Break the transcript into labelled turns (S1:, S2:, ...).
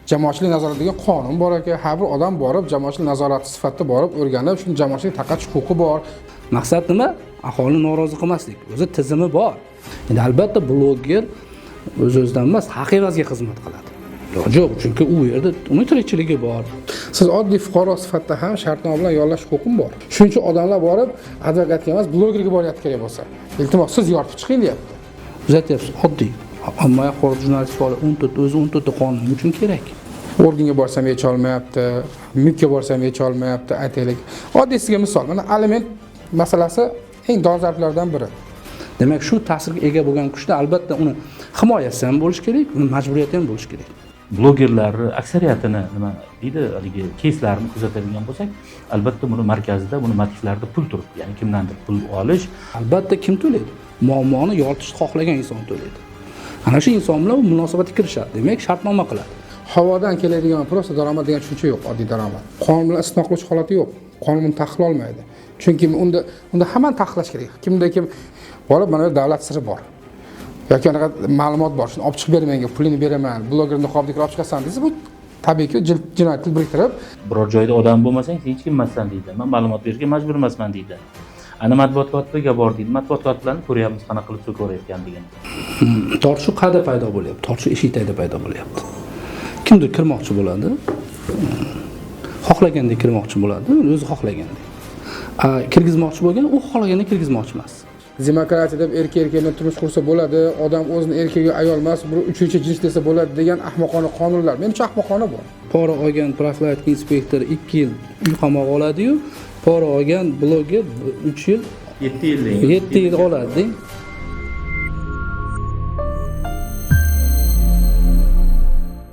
S1: Jamoatchilik nazorati degan qonun bor ekan. Har bir odam borib, jamoatchilik nazorati sifatida borib o'rganib, shuni jamoatchilik tarqatish huquqi bor.
S2: Maqsad nima? Aholini norozi qilmaslik. O'zi tizimi bor. Endi albatta bloger o'z o'zidan emas, haq evaziga xizmat qiladi. Iloji yo'q, chunki u yerda uni tirikchiligi bor.
S1: Siz oddiy fuqaro sifatida ham shartnoma bilan yollash huquqim bor. Shuning uchun odamlar borib advokatga emas, blogerga boryapti kerak bo'lsa. Iltimos, siz yoritib chiqing deyapti.
S2: Kuzatyapsiz, oddiy. Ommaviy axborot jurnalistika 14, o'zi 14 ta qonun uchun kerak.
S1: Organga borsam yecha olmayapti, MIBga borsam yecha olmayapti, aytaylik. Oddiy sizga misol, mana aliment masalasi eng dolzarblardan biri.
S2: Demak, shu ta'sirga ega bo'lgan kuchda albatta uni himoyasi ham bo'lishi kerak, uni majburiyati ham bo'lishi kerak.
S3: Blogerlarni aksariyatini, nima deydi, haligi keyslarni kuzatadigan bo'lsak, albatta buni markazida, buni motivlarida pul turibdi, ya'ni kimdandir pul olish.
S2: Albatta kim to'laydi? Muammoni yoritishni xohlagan inson to'laydi. Ana shu inson bilan u munosabatga kirishadi. Demak, shartnoma qiladi.
S1: Havodan keladigan просто daromad degan tushuncha yo'q, oddiy daromad. Qonun bilan istisno qiluvchi holati yo'q. Qonun buni taqiqlay olmaydi. Chunki unda hammani taqiqlash kerak. Kimda kim borib, mana bu davlat siri bor yoki anaqa ma'lumot bor, shuni olib chiqib ber menga, pulini beraman, bloger niqobida olib chiqasan desa, bu tabiiyki jinoyat til biriktirib.
S3: Biror joyda odam bo'lmasang, sen hech kim emassan deydi, man ma'lumot berishga majbur emasman deydi. Ana matbuot kotibiga bor deydi, matbuot kotiblarini ko'ryapmiz qanaqa qilib so'kaverayotganligini.
S2: Tortishuv qayerda paydo bo'lyapti? Tortishuv eshik tagida paydo bo'lyapti. Kimdir kirmoqchi bo'ladi, xohlagandek kirmoqchi bo'ladi, o'zi xohlagandek. Kirgizmoqchi bo'lgan, u xohlagandek kirgizmoqchi emas.
S1: Demokratiya deb erkak erkak bilan turmush qursa bo'ladi, odam o'zini erkagi ayol emas, bir uchinchi jins desa bo'ladi degan ahmoqona qonunlar. Menimcha, ahmoqona bu.
S2: Pora olgan profilaktika inspektori 2 yil uy qamog'i oladi-yu, pora olgan bloger 3 yil,
S3: 7 yil.
S2: 7 yil oladi.